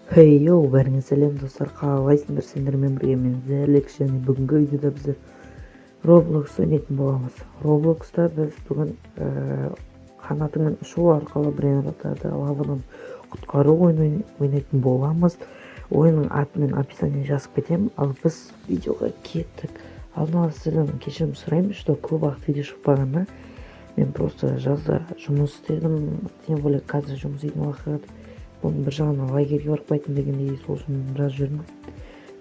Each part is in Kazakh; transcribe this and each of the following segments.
Хей, йоу, бәріңе сәлем, достар! Қалайсыңдар? Сендермен бірге мен, Зәлік, және бүгінгі видеода біздер Roblox ойнайтын боламыз. Robloxта біз бүгін қанатыңмен ұшу арқылы брейнроттарды лавадан құтқару ойынын ойнайтын боламыз. Ойынның атын мен описание жазып кетемін. Ал біз видеоға кеттік. Алдын ала сіздерден кешірім сұраймын, что көп уақыт видео шықпағанына. Мен просто жазда жұмыс істедім, тем более қазір жұмыс істейтін уақыт. Бұның бір жағынан лагерьге барып қайттым дегендей, сол үшін біраз жүрдім.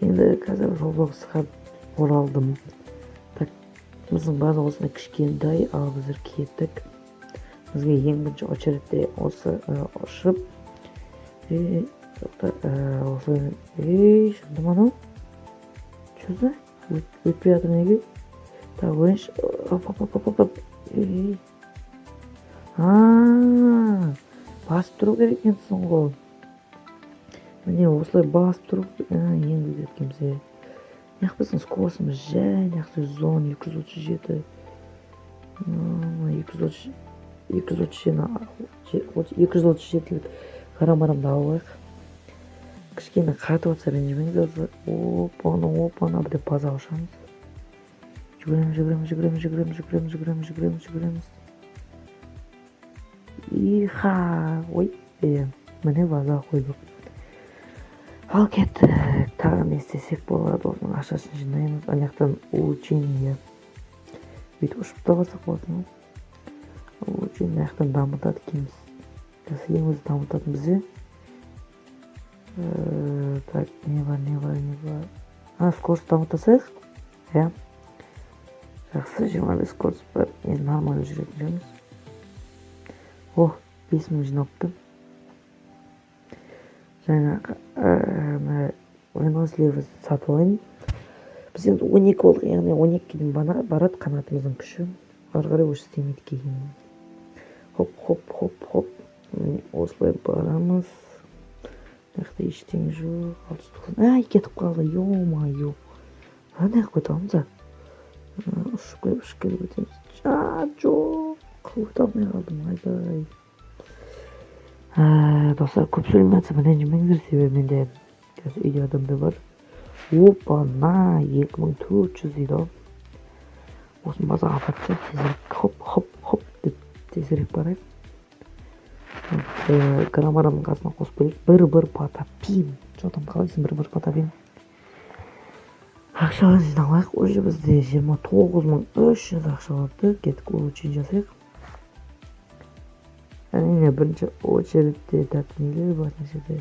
Енді қазір Роблоксқа оралдым. Так, біздің база осындай кішкентай. Ал біздер кеттік. Бізге ең бірінші очередьте осы ұшып, тоқта, осы, ей, шынды ма анау? Че за, өтпей жатыр неге? Так, ойыншы, оп, оп, оп, оп, оп, ей, а басып тұру керек екенсің ғой. Міне, осылай басып тұру. Енді өтеді екенбіз. Иә, біздің скоростымыз жай мына зон 237, 230, 237, 237-лік гарамарамды алып алайық. Кішкене қатып жатса, ренжімеңіздер. Опана, опана деп базаға ұшамыз. Жүгіреміз, жүгіреміз, жүгіреміз, жүгіреміз, жүгіреміз, жүгіреміз, жүгіреміз, жүгіреміз. Иха, ой, міне, базаға қойдық. Ал кеттік. Тағы не істесек болады? Осының ақшасын жинаймыз. Ана жақтан улучшение, бүйтіп ұшып та барсақ болады ғой. Улучшение мына жақтан дамытады екенбіз. Қазір ең өзі дамытатын бізде. Так, не бар, не бар, не бар? А, скорость дамыта салайық. Иә, жақсы, 25 скорость бар. Енді нормально жүретін шығармыз. О, 5000 жиналыпты. Жаңағы мына выносливость сатып алайын. Біз енді 12 болдық, яғни 12-ге дейін барады қанатымыздың күші, ары қарай уже істемейді кейін. Хоп, хоп, хоп, хоп, міне, осылай барамыз. Мына жақта ештеңе жоқ. 690, ай, кетіп қалды, ё-моё. Ана жаққа өте аламыз а? Ұшып келіп, ұшып келіп өтеміз. А, жоқ, өте алмай қалдым, айбай. Достар, көп сөйлемей жатсам, ренжімеңіздер, себебі менде қазір үйде адамдар бар. Опа на, 2400 дейді ғой. Осыны базаға апарып тастайық тезірек. Хоп, хоп, хоп деп тезірек барайық. Граммараның қасына қосып келейік. Бір бір потапим, че там, қалайсың, бір бір потапим? Ақшалар жинап алайық. Уже бізде 29 300 ақша болыпты. Кеттік, улучшение жасайық, әрине, бірінші очередьте. Так, нелер бар мына жерде?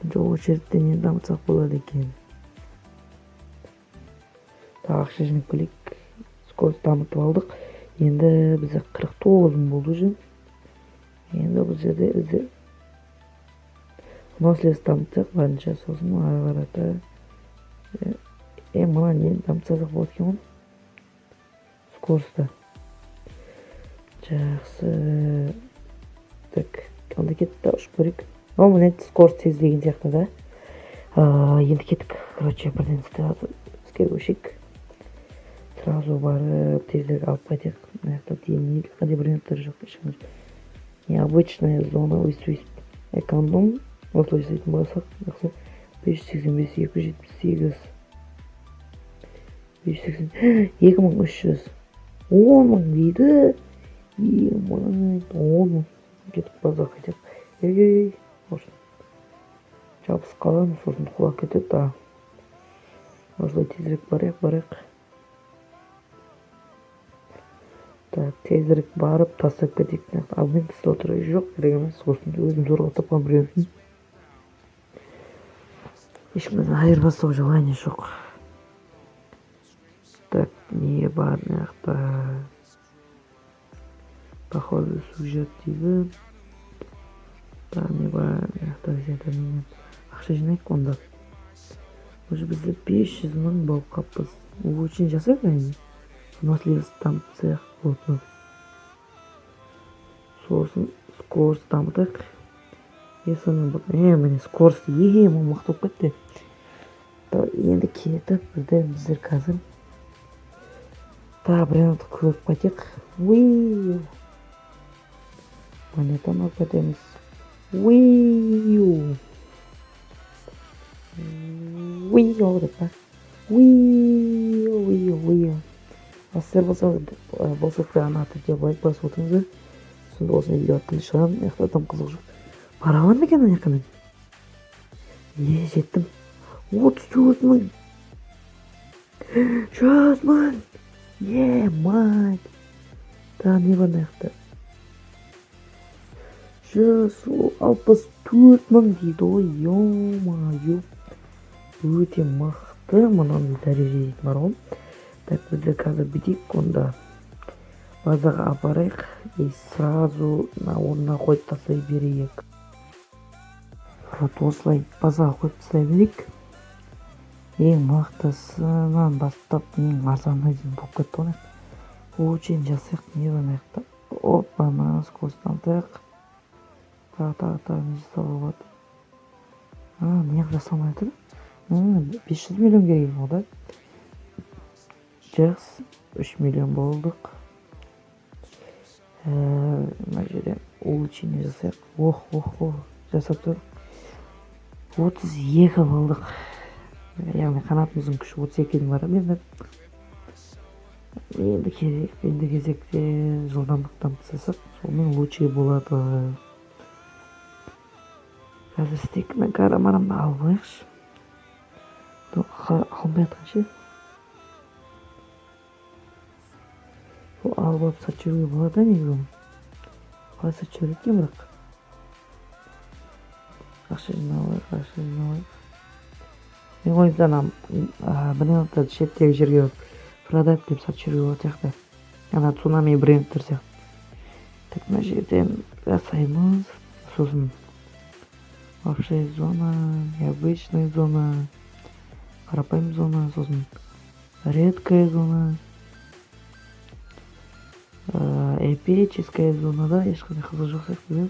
Бірінші очередьте нені дамытсақ болады екен? Тағы ақша жинап келейік. Скорость дамытып алдық. Енді бізде 49 000 болды уже. Енді бұл жерде бізде выносливость дамытсақ барынша, сосын ары қарата мына нені дамытсақ болады екен ғой? Скоростьті. Жақсы, так, онда кеттік та, ұшып көрейік. О, міне, скорость тездеген сияқты да. Енді кеттік. Короче, бірден сразу іске көшейік. Сразу барып, тезірек алып қайтайық. Мына жақта не, қандай брендтер жоқ, ешқандай. Необычная зона, өйстіп өйстіп эконом, осылай жасайтын болсақ, жақсы. 585, 278, 580, 2300, 10 000 дейді. 10 000. Кетіп, базарға қайтайық. Ей, ей, ей, жабысып қаламыз, сосын құлап кетеді. А осылай тезірек барайық, барайық. Так, тезірек барып тастап кетейік. Мына жақта обмен слоттары жоқ, керек емес. Сосын өзім зорға тапқан біреуін ешкімнен айырбастау желание жоқ. Так, не бар мына жақта? Походу, сюжет дейді. Тағы не бар мына жақта? Где-то ақша жинайық онда. Уже бізде 500 000 болып қалыппыз. Улучшение жасайық, әрине. Выносливость дамытсақ болады, сосын скорость дамытайық. И сонымен, міне, скорость е мықты болып кетті. Енді кетіп, бірден біздер қазір тағы бір көріп қайтайық. Уи, монетаны алып кетеміз. Уи. Уио деп па, уио, уио, уио. Ал сіздер болсаңыз, болсақ, ана түрде лайк басып отырыңыздар. Сонда осындай видео тіл шығарамын. Мына жақта дым қызық жоқ. Бара аламын ба екен ана жаққа мен? Е, жеттім. 34 000, 100 000. Е, мать, тағы не бар мына жақта? 164 000 дейді ғой. Ё-моё, өте мықты. Мынандай дәреже дейтін бар ғой. Так, біздер қазір бүйтейік онда, базаға апарайық и сразу мына орнына қойып тастай берейік. Вот осылай базаға қойып тастай берейік. Ең мықтысынан бастап ең арзанына дейін болып кетті ғой. Улучшение жасайық. Не бар мына жақта? Опа, на, скорость дамытайық. Тағы, тағы, тағы не жасауға болады? А, неғып жасалмай жатыр? 500 миллион керек екен ғой да. Жақсы, 3 миллион болдық. Мына жерде улучшение жасайық. Ох, ох, ох, жасап тұрдық. 32 болдық, яғни қанатымыздың күші 32-ден бар. Енді керек, енді кезекте жылдамдық дамытсақ, сонымен лучший болады. Қазір істейік. Мына кара-марамды алып алайықшы. Алынбай жатқан ше? Сол алып алып сатып жіберуге болады негізі. Оны қалай сатып жібереді екен? Бірақ ақша жинап алайық, ақша жинап алайық. Менің ойымша, ана бриллианттарды шеттегі жерге барып продать деп сатып жіберуге болатын сияқты, ана цунами бриллианттар сияқты. Так, мына жерден жасаймыз. Сосын общая зона, необычная зона, қарапайым зона, сосын редкая зона, эпическая зонада ешқандай қызық жоқ сияқты да.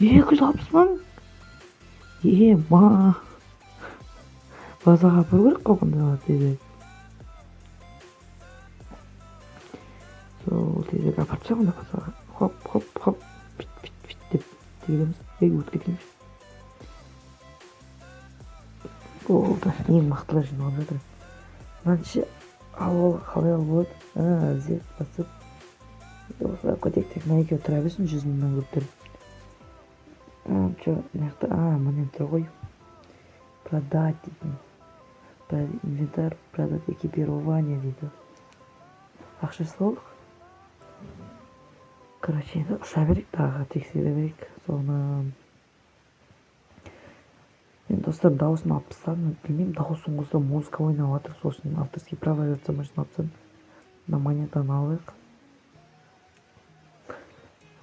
260 000. Е, ма, базаға апару керек қой бұндайларды тезірек. Сол, тезірек апарып тастайық онда базаға. Хоп, хоп, хоп, пит, пит, пит деп тегіреміз. Ей, өтіп кетейінші. Болды, ең мықтылар жиналып жатыр. Мынаны ше, алып, қалай алуға болады? А, Z басып осылай көтек. Тек мына екеуі тұра берсін, 100 мыңнан көп тұр. Че, мына жақта? А, міне тұр ғой, продать дейтін. Инвентарь, продать экипирование дейді. Ақша салдық. Короче, енді ұша берейік, тағы тексере берейік. Соны мен, достар, дауысын алып тастадым. Білмеймін, дауысын қосса, музыка ойнап жатыр. Сол үшін авторский права жатса, машина алып тастадым. Мына монетаны алайық.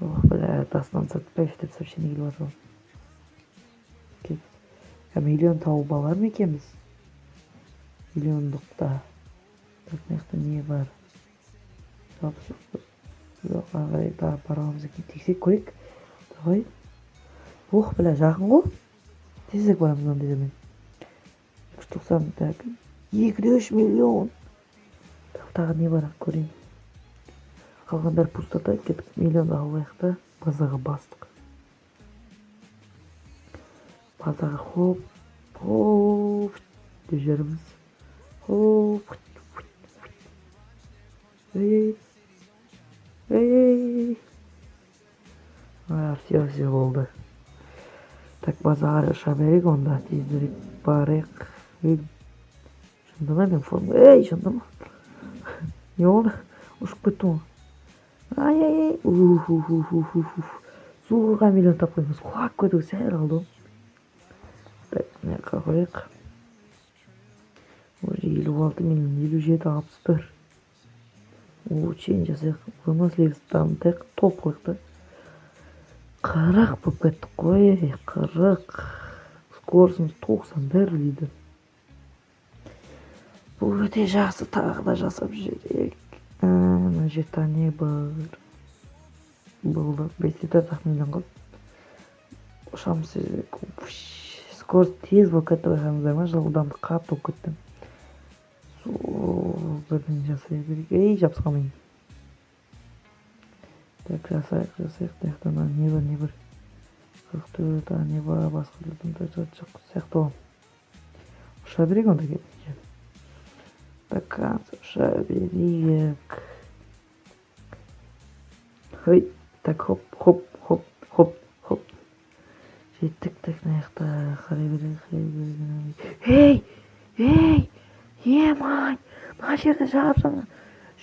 Ох, бля, Дастан Сатпаев деп сообщение келіп жатыр ғой. Миллион тауып алар ма екенбіз миллиондықта? Так, мына жақта не бар? Жоқ, ары қарай тағы бара аламыз екен. Тексеріп көрейік, давай. Ох, бля, жақын ғой, тезірек барамыз мынандай жермен. 290. Так, 2,3 миллион. Так, тағы не бар, көрейін. Қалған бәрі пустота. Кеттік, миллионды алайық та, базаға бастық. Базаға хоп, хоп деп жібереміз. Хоп, ей, ей, а, все, все, болды. Так, базаға қарай ұша берейік онда, тезірек барайық. Ей, жынды ма мен форма? Ей, жынды ма? Не болды? Ұшып кеттім ғой. Ай, ай, ай, уф, уф, уф, уф, уф, суға миллион тапып қойдыңыз. Құлап кетуге сәл қалды ғой. Так, мына жаққа қояйық. Уже 56 миллион, 57, 61. Улучшение жасайық, выносливость дамытайық, топ қылайық та. 40 болып кеттік қой, 40. Скоростымыз 91 дейді. Бұл өте жақсы, тағы да жасап жіберейік. Мына жерде не бар? Болды, 5,4 ақ миллион қалды. Ұшамыз тезірек. Скорость тез болып кетті, байқадыңыздар ма? Жылдамдық қатты болып кетті. Сол, бірдеңе жасай берейік. Ей, жабысып қалмайын. Так, жасайық, жасайық. Мына жақта не бар, не бар? 44. А, не бар басқа? Жоқ сияқты ғой. Ұша берейік онда, керісінше. До конца ұша берейік. Хой, так, хоп, хоп, хоп, хоп, хоп. Жеттік, так, мына жақта қарай берейік, қарай берейік. Ей, ей, емай, мына жерде жап жаңа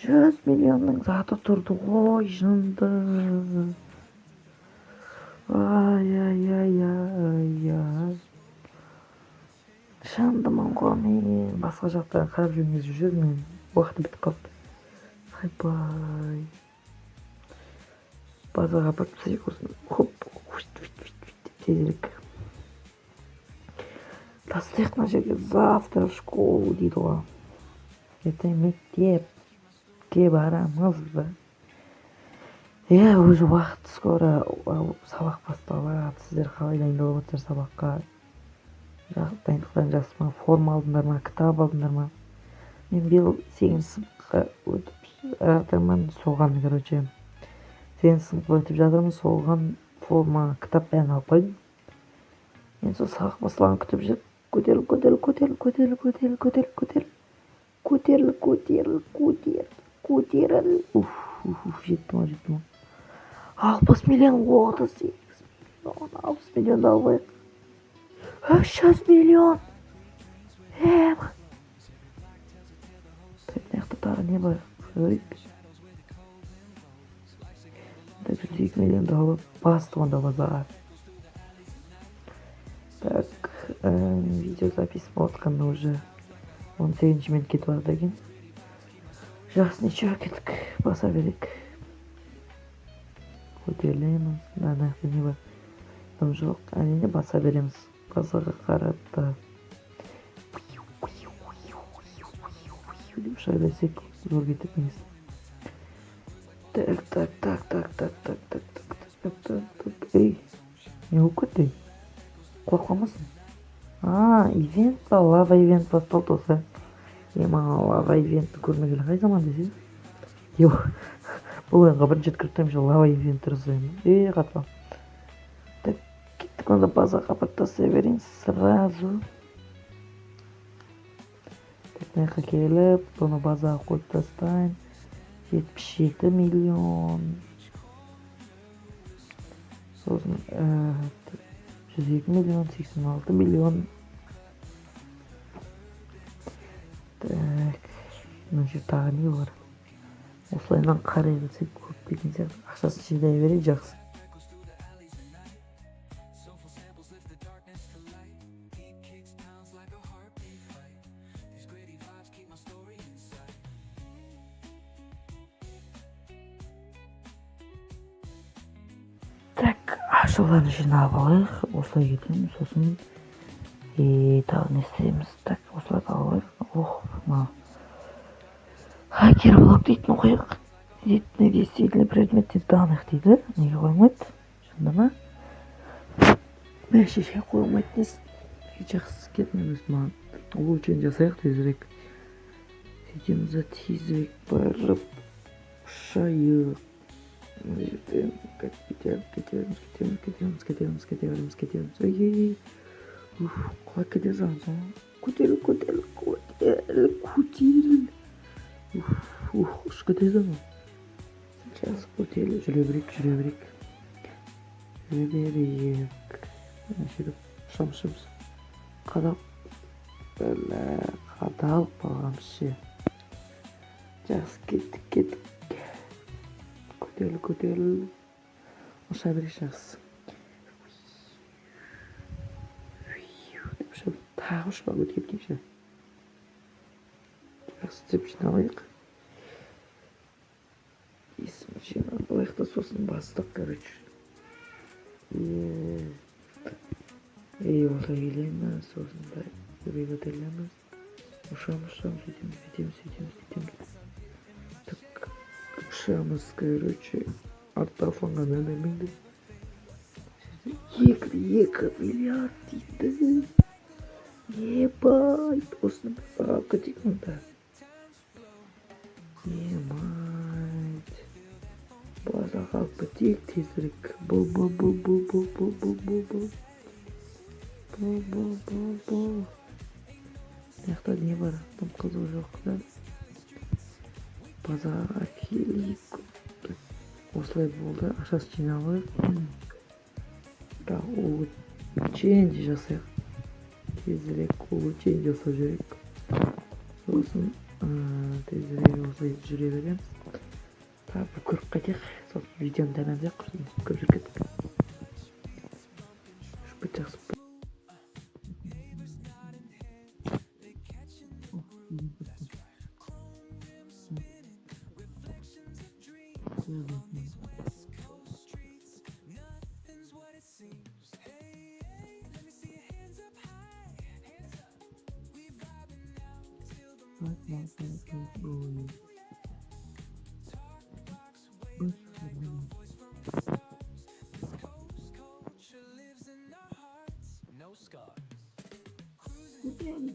100 миллионның заты тұрды ғой, жынды. Ай, ай, ай, ай, ай. Жындымын ғой мен. Басқа жақтан қарап жүрген кезде жүрмін мен. Уақытым бітіп қалыпты. Айбай. Базаға апарып тастайық осыны. Хоп, тезірек. Тастайық мына жерге, завтра в школу дейді ғой. Ертең мектепке барамыз ба? Иә, уже уақыт, скоро сабақ басталады. Сіздер қалай дайындалып жатсыздар сабаққа? Дайындықтарың жақсы ма? Форма алдыңдар ма? Кітап алдыңдар ма? Мен биыл сегізінші сыныпқа өтіп жатырмын, соған, короче, сегізінші сыныпқа өтіп жатырмын, соған форма, кітап, бәрін алып қойдым. Енді сол сабақ басталғанын күтіп жүріп, көтеріл, көтеріл, көтеріл, көтеріл, көтеріл, көтеріл, көтеріл, көтеріл, көтеріл, көтеріл, көтеріл. Уф, уф, уф, жеттім ау, жеттім ау. 60 миллион, 38 миллион, 60 миллионды алып алайық. 300 миллион. Ема. Так, мына жақта тағы не бар? Ой. Так, 102 миллионды алып бастық онда базарға. Так, видеозапись болып жатқанына уже 18-минут кетіп жатыр екен. Жақсы, ничего, кеттік, баса берейік. Көтерілеміз. Мына жақта не бар? Дым жоқ. Әрине, баса береміз. Базарға қарата деп ұша берсек, зор кетеді негізі. Так, так, так, так, так, так, так, так, так, так, так. Ей, не болып кетті, ей? Құлап қалмасын. А, ивент па? Лава ивент басталды осы. Е, маған лава ивентті көрмегелі қай заман десе. Е, бұл ойынға бірінші рет кіріп тұрмын, лава ивент жасаймын. Е, қатпа. Так, кеттік онда, базаға апарып тастай берейін сразу. Так, мына жаққа келіп, бұны базаға қойып тастайын. 77 миллион. Сосын 102 миллион, 86 миллион. Так, мына жерде тағы не бар? Осылайынан қарай берсек, көп деген сияқты. Ақшасын жинай берейік, жақсы. Soulful samples lift the darkness to light. Deep kicks pounds like a heartbeat fight. These gritty vibes keep my story inside. Так, ақшаларын жинап алайық. Осылай кетеміз, сосын и тағы не істейміз? Так, осыларды алып алайық. Ох, мына хакер блок дейтін қояйық. Недействительный предмет данных дейді. Неге қоймайды? Шынында ма? Бәше шай қойылмайды несі? Жақсы, кетмейміз, маған улучшение жасайық тезірек. Сөйтеміз да, тезірек барып ұшайық. Мына жерден кетеміз, кетеміз, кетеміз, кетеміз, кетеміз, кетеміз, кетеміз. Ей, ей, ей. Уф, құлап кете салдым. Көтеріл, көтеріл, көтеріл, көтеріл. Уф, уф, ұшып кете салдым. Жақсы, көтеріл, жүре берейік, жүре берейік. Жүре берейік. Мына жерде ұшамыз, ұшамыз. Қадалып, бля, қадалып қалғанбыз ше. Жақсы, кеттік, кеттік. Көтеріл, көтеріл. Ұша берейік, жақсы. Деп ұша, тағы ұшпа өтіп кеткенше. Жақсы деп жиналайық. Есім жинап алайық та, сосын бастық, короче. Ей, осылай келеміз, сосын былай төбеге көтерілеміз. Ұшамыз, ұшамыз, сөйтеміз, сөйтеміз, сөйтеміз, сөйтеміз. Так, ұшамыз, короче. Артта фонға мән бермеңдер. 2,2 миллиард дейді. Ебать, осыны базарға алып кетейік онда. Ебать. Базарға алып кетейік тезірек. Бұл, бұл, бұл, бұл, бұл, бұл, бұл, бұл, бұл. Бұл, бұл, бұл, бұл. Мына жақта не бар? Дым қызық жоқ та. Базарға келейік. Осылай болды, ақшасын жинап алайық. Так, улучшение жасайық. Тезірек улучшение жасап жіберейік. Сосын тезірек осылай жүре береміз. Тағы бір көріп қайтайық, сосын видеоны тәмамдайық. Құрсын, көп жүріп кеттік. Ұшып кетсе жақсы. Neighbors nodding head, they catching the groove. That's right. Chrome rims spinning, reflections of dreams on these West Coast streets. Nothing's what it seems. Hey, hey, let me see your hands up high. Hands up. We vibing now till the moon hits the sky. Talk box waving like a voice from the stars. This coast culture lives in our hearts. No scars. Cruising